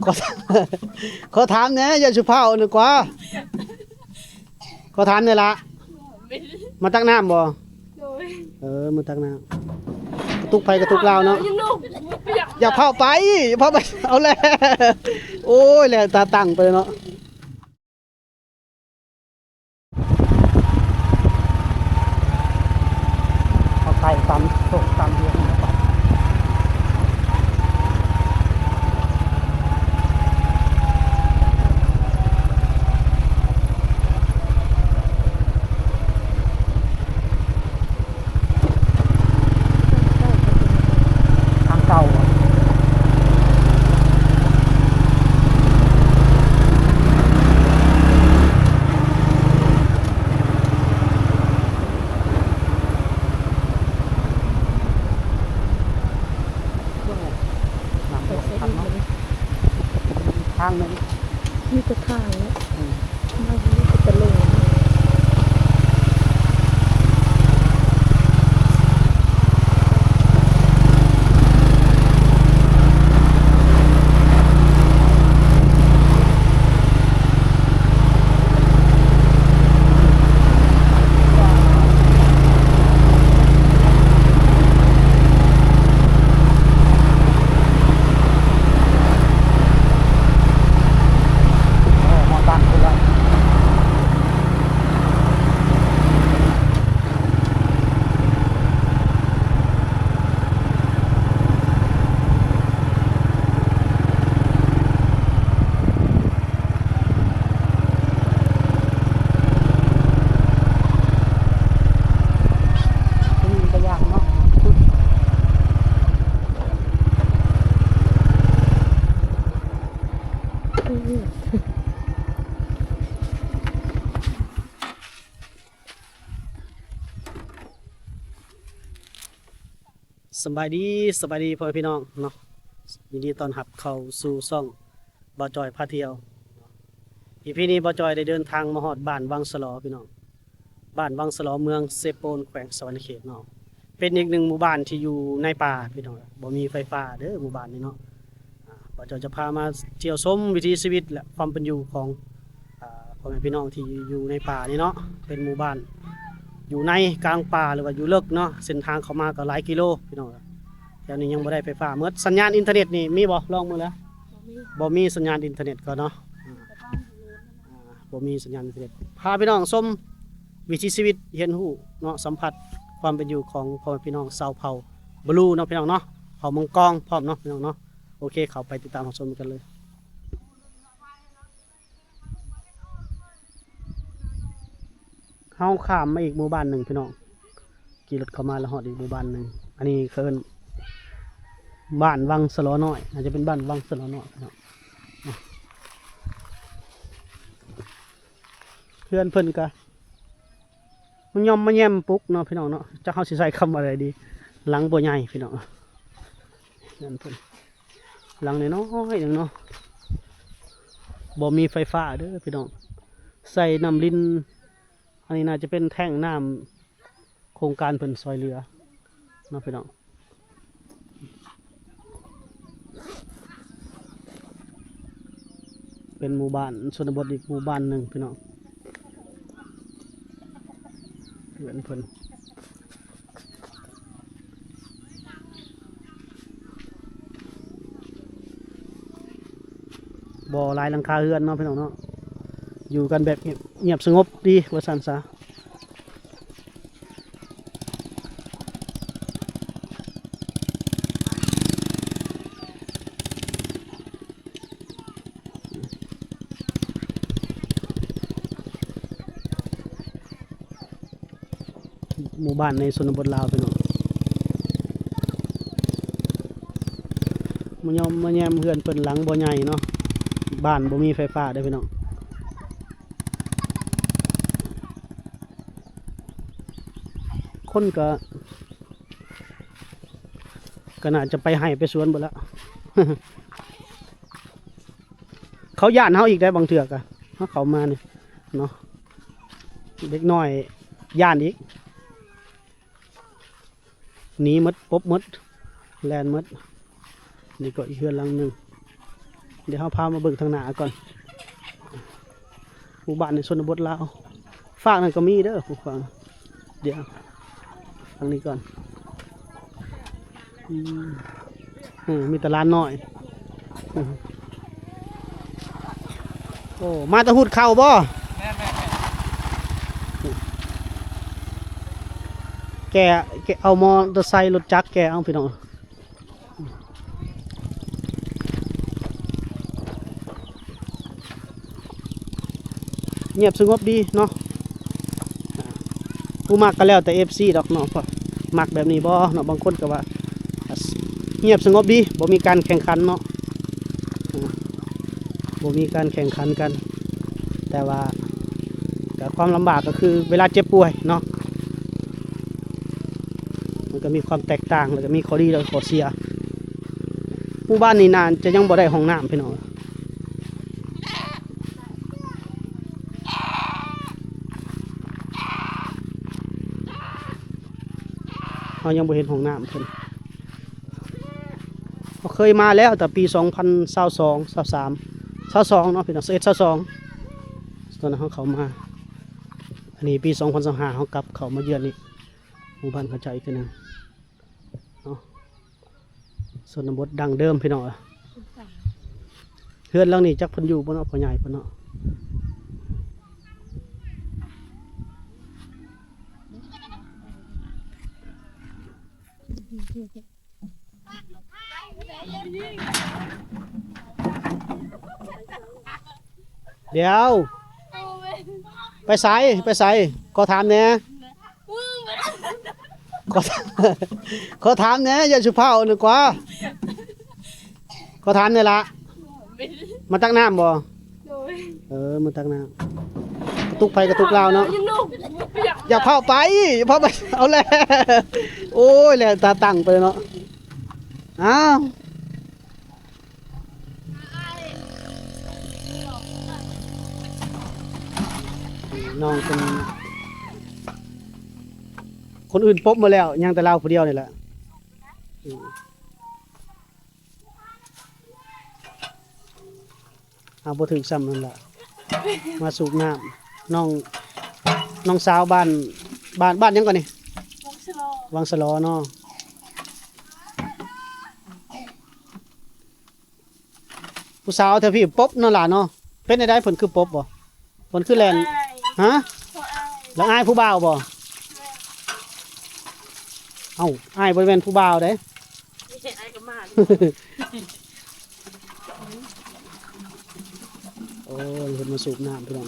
ຂໍ ຂໍຖາມແດ່ ຢ່າສຸພາວນະກວ່າ ຂໍຖາມແດ່ລະ ມາຕັກນ້ຳບໍ່? ໂດຍ ເອີ ມາຕັກນ້ຳ ກະຕຸກໃຜກະຕຸກລາວເນາະ ຢ່າພາວໄປ ຢ່າພາວໄປ ເອົາແຫຼະ ໂອ້ຍ ແຫຼະຕາຕັ້ງໄປເນາະ. ເອົາໄປຕຳໂຊກຕຳດຽວ ທາງເກົ່າ. ທາງໜຶ່ງ ມີແຕ່ທາງເນາະ ອືມ ທາງນີ້ກໍຈະລົງ. ສະບາຍດີ ສະບາຍດີພໍ່ແມ່ພີ່ນ້ອງເນາະ ຍິນດີຕ້ອນຮັບເຂົ້າສູ່ຊ່ອງບ່າວຈ່ອຍພາທ່ຽວ. ອີພີນີ້ບ່າວຈ່ອຍໄດ້ເດີນທາງມາຮອດບ້ານວັງສະຫຼໍພີ່ນ້ອງ ບ້ານວັງສະຫຼໍ ເມືອງເຊໂປນ ແຂວງສະຫວັນນະເຂດເນາະ ເປັນອີກໜຶ່ງໝູ່ບ້ານທີ່ຢູ່ໃນປ່າພີ່ນ້ອງ ບໍ່ມີໄຟຟ້າເດີໝູ່ບ້ານນີ້ເນາະ. ອາ ບ່າວຈ່ອຍຈະພາມາທ່ຽວຊົມວິຖີຊີວິດ ແລະ ຄວາມເປັນຢູ່ຂອງ ອາ ພໍ່ແມ່ພີ່ນ້ອງທີ່ຢູ່ໃນປ່ານີ້ເນາະ ເປັນໝູ່ບ້ານຢູ່ໃນກາງປ່າ ຫຼືວ່າຢູ່ເລິກເນາະ ເສັ້ນທາງເຂົ້າມາກໍຫຼາຍກິໂລພີ່ນ້ອງ. ແຖວນີ້ຍັງບໍ່ໄດ້ໄຟຟ້າໝົດ ສັນຍານອິນເຕີເນັດນີ້ມີບໍ່? ລອງເບິ່ງແລ້ວ ບໍ່ມີ ບໍ່ມີສັນຍານອິນເຕີເນັດກໍເນາະ. ອ່າ ບໍ່ມີສັນຍານອິນເຕີເນັດ ພາພີ່ນ້ອງຊົມວິຖີຊີວິດ ຮຽນຮູ້ເນາະ ສຳຜັດຄວາມເປັນຢູ່ຂອງພໍ່ແມ່ພີ່ນ້ອງຊາວເຜົ່າບລູເນາະ ພີ່ນ້ອງເນາະ ເຜົ່າມັງກອງພ້ອມເນາະ ພີ່ນ້ອງເນາະ. ໂອເຄ ເຂົ້າໄປຕິດຕາມຮັບຊົມກັນເລີຍ. ເຮົາຂ້າມມາອີກໝູ່ບ້ານໜຶ່ງພີ່ນ້ອງ ຂີ່ລົດເຂົ້າມາແລ້ວຮອດອີກໝູ່ບ້ານໜຶ່ງ ອັນນີ້ເຂົາເອີ້ນບ້ານວັງສະຫຼໍນ້ອຍ ໜ້າຈະເປັນບ້ານວັງສະຫຼໍນ້ອຍພີ່ນ້ອງ. ເຮືອນເພິ່ນກະມາຍ່ອມມາແຍມປຸກເນາະ ພີ່ນ້ອງເນາະ ຈັກເຮົາຊິໃຊ້ຄຳວ່າໃດດີ ຫຼັງບໍ່ໃຫຍ່ພີ່ນ້ອງ ເຮືອນເພິ່ນ ຫຼັງນ້ອຍໆໜຶ່ງເນາະ ບໍ່ມີໄຟຟ້າເດີພີ່ນ້ອງ ໃຊ້ນ້ຳລິນ ອັນນີ້ໜ້າຈະເປັນແທ້ງນ້ຳໂຄງການເພິ່ນຊ່ອຍເຫຼືອເນາະພີ່ນ້ອງ. ເປັນໝູ່ບ້ານຊົນນະບົດອີກໝູ່ບ້ານໜຶ່ງພີ່ນ້ອງ ເຮືອນເພິ່ນ ບໍ່ຫຼາຍຫຼັງຄາເຮືອນເນາະພີ່ນ້ອງເນາະ ຢູ່ກັນແບບງຽບ ງຽບສະຫງົບດີວ່າຊັ້ນຊະ. ໝູ່ບ້ານໃນຊົນນະບົດລາວພີ່ນ້ອງ ມາຍ່ອມມາແຍມເຮືອນເພິ່ນຫຼັງບໍ່ໃຫຍ່ເນາະ ບ້ານບໍ່ມີໄຟຟ້າເດີພີ່ນ້ອງ. ຄົນກໍ ກໍໜ້າຈະໄປໄຮ່ໄປສວນເບິດລະ ເຂົາຢ້ານເຮົາອີກໄດ໋ ບາງເທື່ອກະເຮົາເຂົ້າມານີ້ເນາະ ເດັກນ້ອຍຢ້ານອີກ ໜີໝົດ ປົບໝົດ ແລ່ນໝົດ. ນີ້ກໍອີກເຮືອນຫຼັງໜຶ່ງ ດຽວເຮົາພາມາເບິ່ງທາງໜ້າກ່ອນ. ໝູ່ບ້ານໃນຊົນນະບົດລາວ ຟາກນັ້ນກໍມີເດີ ຜູ້ຟັງ. ດຽວ ທາງນີ້ກ່ອນ. ອືມ ເອີ ມີແຕ່ຫຼານນ້ອຍ. ໂອ້ ມາແຕ່ຫຸດເຂົ້າບໍ່? ແກ່ ແກ່ເອົາມໍເຕີໄຊລົດຈັກແກ່ເອົາ ພີ່ນ້ອງ. ງຽບສະຫງົບດີເນາະ. ຜູ້ມັກກໍແລ້ວແຕ່ເອັຟຊີດອກເນາະ ມັກແບບນີ້ບໍ່ເນາະ. ບາງຄົນກໍວ່າງຽບສະຫງົບດີ ບໍ່ມີການແຂ່ງຂັນເນາະ ບໍ່ມີການແຂ່ງຂັນກັນ. ແຕ່ວ່າກໍຄວາມລຳບາກກໍຄືເວລາເຈັບປ່ວຍເນາະ ມັນກໍມີຄວາມແຕກຕ່າງ ແລ້ວກໍມີຂໍ້ດີ ແລ້ວກໍຂໍ້ເສຍ. ໝູ່ບ້ານນີ້ໜ້າຈະຍັງບໍ່ໄດ້ຫ້ອງນ້ຳ ພີ່ນ້ອງ. ເຮົາຍັງບໍ່ເຫັນຫ້ອງນ້ຳເພິ່ນ. ເຮົາເຄີຍມາແລ້ວແຕ່ປີສອງພັນຊາວສອງ ຊາວສາມ ຊາວສອງເນາະ ພີ່ນ້ອງ ຊາວເອັດ ຊາວສອງ ຕອນນັ້ນເຮົາເຂົ້າມາ. ອັນນີ້ປີສອງພັນຊາວຫ້າ ເຮົາກັບເຂົ້າມາເຢືອນນີ້ ໝູ່ບ້ານເຂົາເຈົ້າອີກເທື່ອໜຶ່ງເນາະ. ຊົນນະບົດດັ້ງເດີມ ພີ່ນ້ອງເອີຍ. ເຮືອນຫຼັງນີ້ຈັກເພິ່ນຢູ່ບໍ່ເນາະ ພໍ່ໃຫຍ່ເພິ່ນເນາະ. ດຽວ ໄປໃສ ໄປໃສ? ຂໍຖາມແດ່ ຂໍ ຂໍຖາມແດ່ ຢ່າສຸພາວນະກວ່າ. ຂໍຖາມແດ່ລະ ມາຕັກນ້ຳບໍ່? ໂດຍ ເອີ ມາຕັກນ້ຳ. ກະຕຸກໃຜກະຕຸກລາວເນາະ. ຢ່າພາວໄປ ຢ່າພາວໄປ. ເອົາແຫຼະ ໂອ້ຍ ແຫຼະຕາຕັ້ງໄປເນາະ. ອ້າວ ນ້ອງເພິ່ນ ຄົນອື່ນປົບໝົດແລ້ວ ຍັງແຕ່ລາວຜູ້ດຽວນີ້ແຫຼະ. ເອົາ ບໍ່ຖືກຊ້ຳນັ້ນລະ ມາສູບນ້ຳ. ນ້ອງ ນ້ອງສາວບ້ານ ບ້ານ ບ້ານຫຍັງກ່ອນນີ້? ວັງສະຫຼໍ ວັງສະຫຼໍເນາະ. ຜູ້ສາວແຖວພີ້ປົບເນາະຫຼາເນາະ. ເປັນແນວໃດ ເພິ່ນຄືປົບບໍ່? ເພິ່ນຄືແລ່ນ ຮະ? ລາວອາຍຜູ້ບ່າວບໍ່? ເອົ້າ ອາຍບໍ່ແມ່ນຜູ້ບ່າວເດ້. ໂອ້ຍ ເພິ່ນມາສູບນ້ຳ ພີ່ນ້ອງ.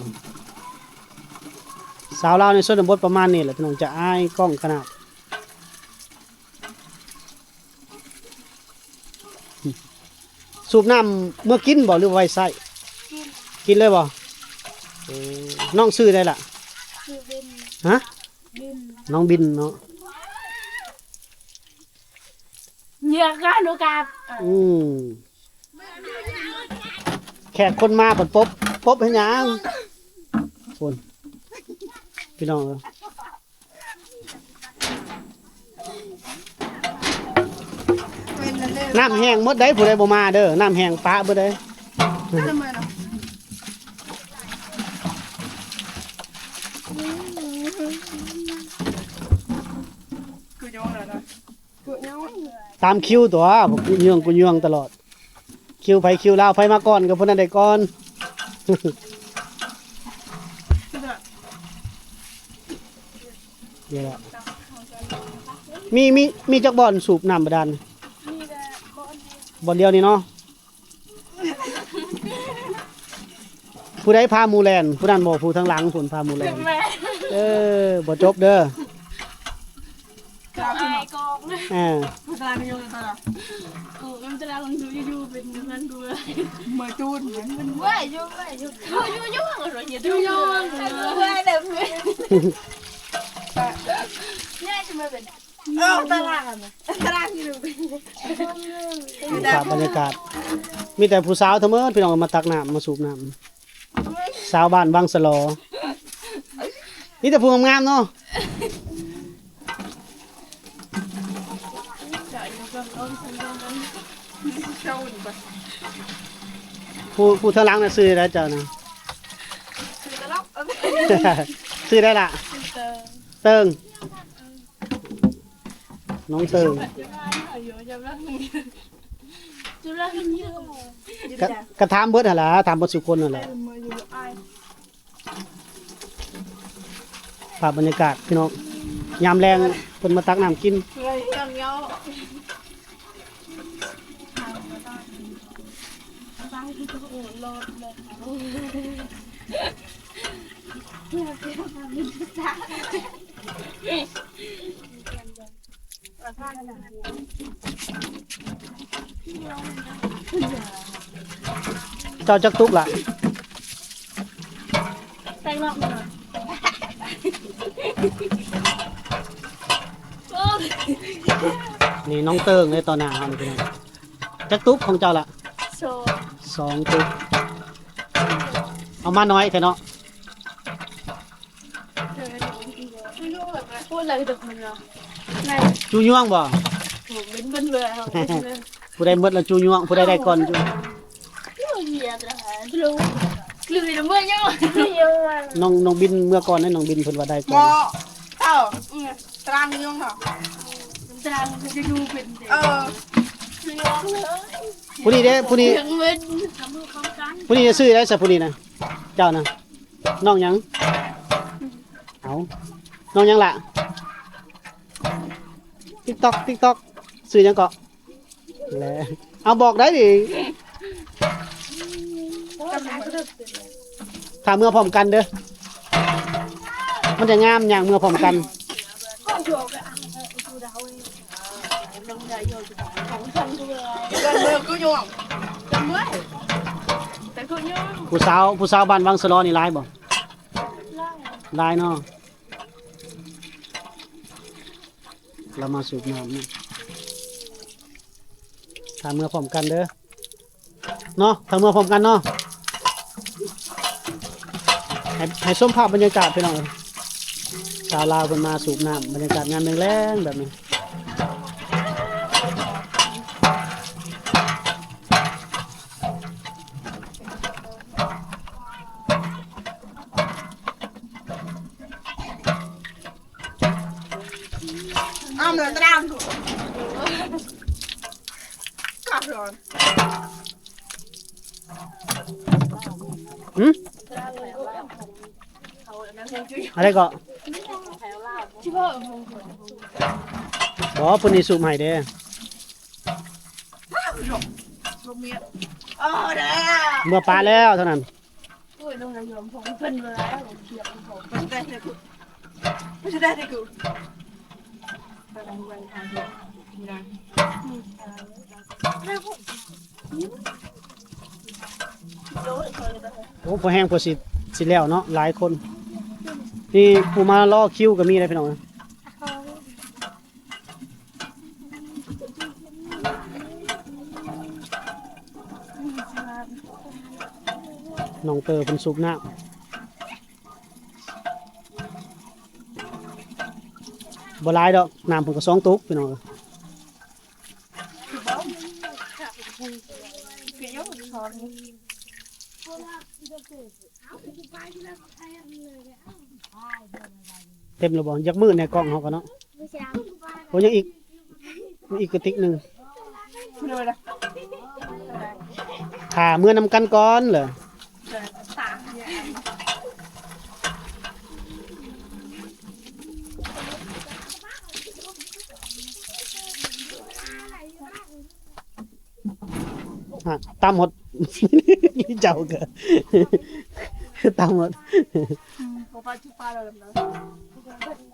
ສາວລາວໃນຊົນນະບົດປະມານນີ້ແຫຼະ ພີ່ນ້ອງ ຈະອາຍກ້ອງຂະໜາດ. ສູບນ້ຳເມືອກິນບໍ່ ຫຼືວ່າໄວ້ໃຊ້? ກິນ ກິນເລີຍບໍ່? ໂອ້ ນ້ອງຊື່ໃດລະ? ຊື່ບິນ. ຮະ? ບິນ. ນ້ອງບິນເນາະ. ເຫຍື່ອກັນໂອກາດ. ອືມ ແຂກຄົນມາເພິ່ນປົບ ປົບເຮັດຫຍັງ? ພຸ້ນ ພີ່ນ້ອງເອີຍ. ນ້ຳແຫ້ງໝົດໄດ໋ ຜູ້ໃດບໍ່ມາເດີ ນ້ຳແຫ້ງປະເບິດເດ້. ຕາມຄິວຕົວະ ກູເຍືອງ ກູເຍືອງຕະຫຼອດ. ຄິວໃຜຄິວລາວ ໃຜມາກ່ອນກໍຜູ້ນັ້ນໄດ້ກ່ອນ. ນີ້ແຫຼະ ມີ ມີ ມີຈັກບ່ອນສູບນ້ຳບາດານ? ມີແຕ່ບ່ອນດຽວ ບ່ອນດຽວນີ້ເນາະ. ຜູ້ໃດພາໝູ່ແລ່ນ? ຜູ້ນັ້ນບໍ່? ຜູ້ທາງຫຼັງພຸ້ນພາໝູ່ແລ່ນ. ເອີ ບໍ່ຈົບເດີ. ອາຍກອງ ເອີ ພາສານິຍົມຕະຫຼອດ ກູມັນຈະລາວຢູ່ ຢູ່ເປັນນັ້ນດ້ວຍ ມາຈູນ ເປັນເວີຍຢູ່ ເວີຍຢູ່ ຢູ່ຢູ່ຢູ່ຢູ່ຢູ່ຢູ່ເວີຍເດີ ເວີຍເດີ ເອີ ຕະຫຼາດ ຕະຫຼາດຢູ່ ບັນຍາກາດ ມີແຕ່ຜູ້ສາວທັງໝົດ ພີ່ນ້ອງ ມາຕັກນ້ຳ ມາສູບນ້ຳ. ສາວບ້ານວັງສະຫຼໍ ມີແຕ່ຜູ້ງາມໆເນາະ. ເຈົ້າຢູ່ເບິ່ງລົມເຊິ່ງເບິ່ງກັນ ຜູ້ ຜູ້ເທິງຫຼັງນະຊື່ໃດເຈົ້ານະ? ຊື່ຕະຫຼອກ ຊື່ໃດລະ? ຊື່ເຕີງ ເຕີງ ນ້ອງເຕີງ ກະ ກະຖາມເບິດຫັ້ນລະ ຖາມເບິດສູ່ຄົນຫັ້ນລະ. ພາບບັນຍາກາດພີ່ນ້ອງ ຍາມແລງເພິ່ນມາຕັກນ້ຳກິນ. ເຈົ້າຈັກຕຸກລະ? ແຕງນອກໜຶ່ງ ນີ້ນ້ອງເຕີງເດ້ຕໍ່ໜ້າເຮົານີ້ພີ່ນ້ອງ. ຈັກຕຸກຂອງເຈົ້າລະ? ສອງ ສອງຕຸກ. ເອົາມາໜ້ອຍແທ້ເນາະ. ຈູຍ່ວງບໍ່? ຜູ້ໃດໝົດລະຈູຍ່ວງ ຜູ້ໃດໄດ້ກ່ອນຈູ. ນ້ອງ ນ້ອງບິນເມືອກ່ອນເດ້ ນ້ອງບິນເພິ່ນວ່າໄດ້ກ່ອນ. ຕາງຍົງເນາະ ຕາງຈະຢູ່ເປັນ ເອີ ຜູ້ນີ້ເດ້ ຜູ້ນີ້ ຜູ້ນີ້ຊື່ໄດ້ຊະ ຜູ້ນີ້ນະ ເຈົ້ານະ. ນ້ອງຫຍັງ? ເອົ້າ ນ້ອງຫຍັງລະ? ຕິກຕັອກ ຕິກຕັອກ ຊື່ຫຍັງເກາະ? ແລະ ເອົາ ບອກໄດ້ດິ ຖ້າເມືອພ້ອມກັນເດີ ມັນຈະງາມ ຍ່າງເມືອພ້ອມກັນ. ຜູ້ສາວ ຜູ້ສາວບ້ານວັງສະຫຼໍນີ້ຫຼາຍບໍ່? ຫຼາຍເນາະ. ລາວມາສູບນ້ຳນະ ຖ້າເມືອພ້ອມກັນເດີເນາະ ຖ້າເມືອພ້ອມກັນເນາະ. ໃຫ້ ໃຫ້ຊົມພາບບັນຍາກາດພີ່ນ້ອງເອີຍ ຊາວລາວເພິ່ນມາສູບນ້ຳ ບັນຍາກາດຍາມແລງໆແບບນີ້. ອ້າວ ເດີນຕາມ ຫື? ອະໄລເກາະ? ບໍ່ ຜູ້ນີ້ສູບໃຫ້ເດ້. ເມື່ອປາແລ້ວເທົ່ານັ້ນ. ໂອ້ຍ ລົງນະຍອມຂອງເພິ່ນເລີຍ ເພິ່ນໄດ້ໃຫ້ກູ ເພິ່ນໄດ້ໃຫ້ກູ. ໂອ້ ພໍແຮງພໍຊິ ຊິແລ້ວເນາະ ຫຼາຍຄົນ. ນີ້ຜູ້ມາລໍຄິວກໍມີເດ້ພີ່ນ້ອງ. ນ້ອງເຕີເພິ່ນສູບນ້ຳ ບໍ່ຫຼາຍດອກ ນ້ຳເພິ່ນກໍສອງຕຸກ ພີ່ນ້ອງ. ເຕັມແລ້ວບໍ່? ຢາກມືດແດ່ກ້ອງເຮົາກໍເນາະ. ໂອ້ ຍັງອີກ ມີອີກກະຕິກໜຶ່ງ. ຖ້າເມືອນຳກັນກ່ອນເລີຍ. ຮະ ຕຳໝົດ ເຈົ້າກໍຕຳໝົດ. ອືມ ບໍ່ປາຈຸປາແລ້ວເນາະ.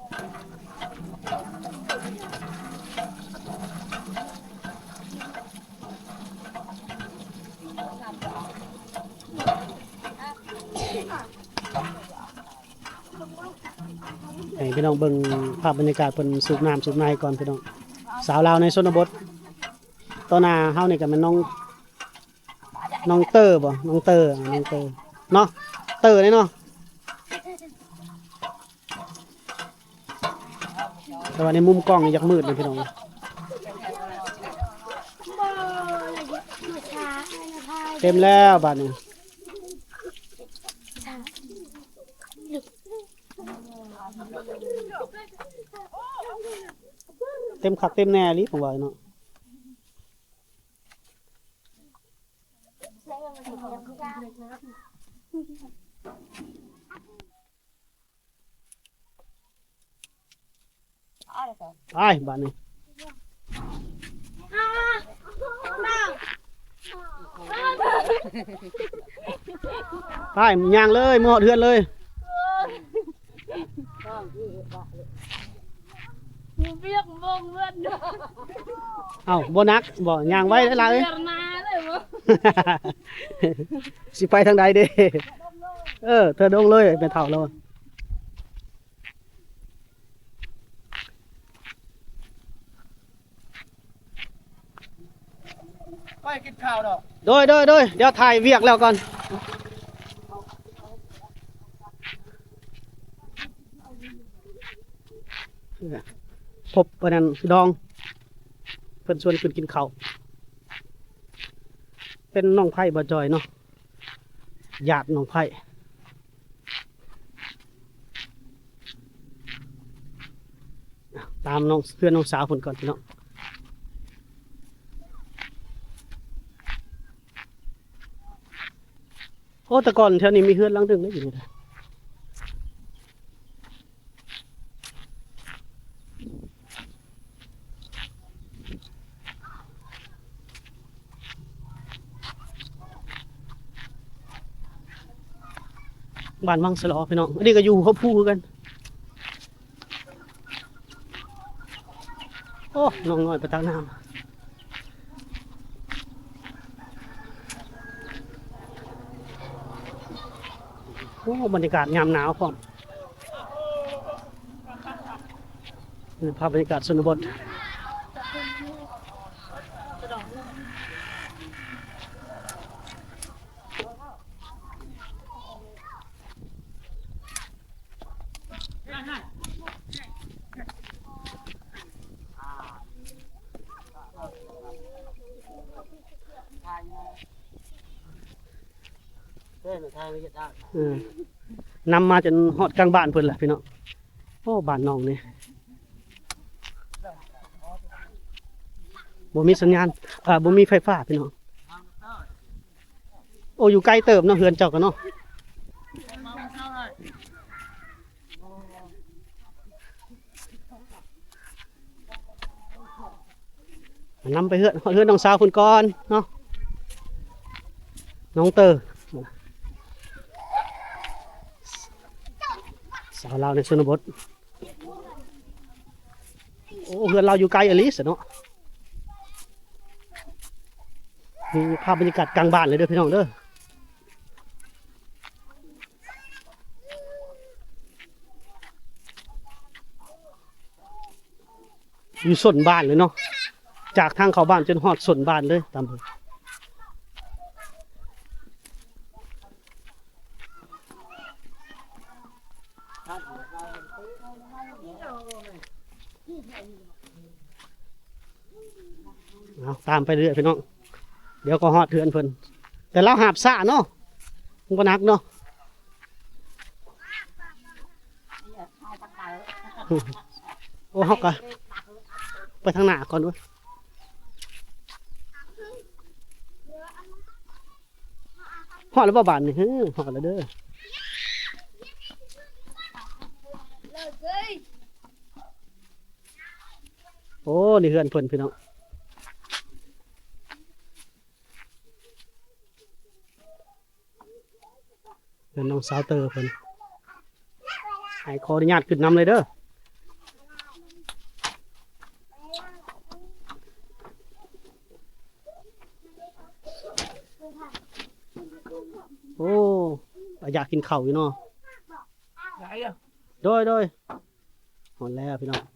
ໃຫ້ພີ່ນ້ອງເບິ່ງພາບບັນຍາກາດເພິ່ນສູບນ້ຳສູບໃນກ່ອນພີ່ນ້ອງ. ສາວລາວໃນຊົນນະບົດ ຕໍ່ໜ້າເຮົານີ້ກໍແມ່ນນ້ອງ ນ້ອງເຕີບໍ່? ນ້ອງເຕີ ນ້ອງເຕີເນາະ ເຕີເດ້ເນາະ. ແຕ່ວ່າໃນມຸມກ້ອງນີ້ຢາກມືດເດ້ພີ່ນ້ອງ. ເຕັມແລ້ວບາດນີ້ ເຕັມຄັກເຕັມແນ່ອີ່ຫຼີ ຜົມວ່າເນາະ. ໄປບາດນີ້ ໄປ ຍ່າງເລີຍ ເມືອຮອດເຮືອນເລີຍ. ມີວຽກເບິ່ງເຮືອນ. ເອົ້າ ບໍ່ໜັກບໍ່? ຍ່າງໄວຫຼາຍໆ ເອີຍ ເວຍນາເລີຍບໍ່? ຊິໄປທາງໃດເດ້? ເອີ ເທິ່ນດົງເລີຍ ແມ່ເຖົ້າລາວ. ໄປກິນຂ້າວດອກ. ໂດຍ ໂດຍ ໂດຍ ດຽວຖ່າຍວຽກແລ້ວກ່ອນ. ພົບອັນນັ້ນ ດອງ ເພິ່ນຊວນຂຶ້ນກິນເຂົ້າ. ເປັນນ້ອງໃພ້ບໍ່ຈ່ອຍເນາະ ຍາດນ້ອງໃພ້. ຕາມນ້ອງ ເຮືອນນ້ອງສາວເພິ່ນກ່ອນພີ່ນ້ອງ. ໂອ້ ແຕ່ກ່ອນແຖວນີ້ມີເຮືອນຫຼັງໜຶ່ງເດ້ ຢູ່ນີ້ນະ. ບ້ານວັງສະຫຼໍພີ່ນ້ອງ ອັນນີ້ກໍຢູ່ຫົວພູຄືກັນ. ໂອ້ ນ້ອງນ້ອຍໄປຕັກນ້ຳ. ໂອ້ ບັນຍາກາດຍາມໜາວພ້ອມ. ນີ້ພາບບັນຍາກາດຊົນນະບົດ. ເອີ ນຳມາຈົນຮອດກາງບ້ານເພິ່ນລະພີ່ນ້ອງ. ໂອ້ ບ້ານນ້ອງນີ້ບໍ່ມີສັນຍານ ເອີ ບໍ່ມີໄຟຟ້າພີ່ນ້ອງ. ໂອ້ ຢູ່ໄກເຕີບເນາະ ເຮືອນເຈົ້າກໍເນາະ. ນຳໄປເຮືອນ ເຮືອນນ້ອງສາວເພິ່ນກ່ອນເນາະ ນ້ອງເຕີ ສາວລາວໃນຊົນນະບົດ. ໂອ້ ເຮືອນລາວຢູ່ໄກອີ່ຫຼີຊະເນາະ. ນີ້ພາບບັນຍາກາດກາງບ້ານເລີຍເດີພີ່ນ້ອງເດີ. ຢູ່ສົ້ນບ້ານເລີຍເນາະ ຈາກທາງເຂົ້າບ້ານຈົນຮອດສົ້ນບ້ານເລີຍ ຕາມເບິ່ງ. ເອົາ ຕາມໄປເລື້ອຍພີ່ນ້ອງ ດຽວກໍຮອດເຮືອນເພິ່ນ. ແຕ່ລາວຫາບຊ້າເນາະ ມັນບໍ່ໜັກເນາະ. ໂອ້ ເຮົາກະໄປທາງໜ້າກ່ອນເວີ້ຍ. ຮອດແລ້ວບໍ່ບາດນີ້? ຮອດແລ້ວເດີ. ໂອ້ ນີ້ເຮືອນເພິ່ນພີ່ນ້ອງ. ເປັນນ້ອງສາວເຕີເພິ່ນ ໃຫ້ຂໍອະນຸຍາດຂຶ້ນນຳເລີຍເດີ. ໂອ້ ອາ ຢາກກິນເຂົ້າຢູ່ເນາະ. ໂດຍ ໂດຍ ຮອດແລ້ວພີ່ນ້ອງ.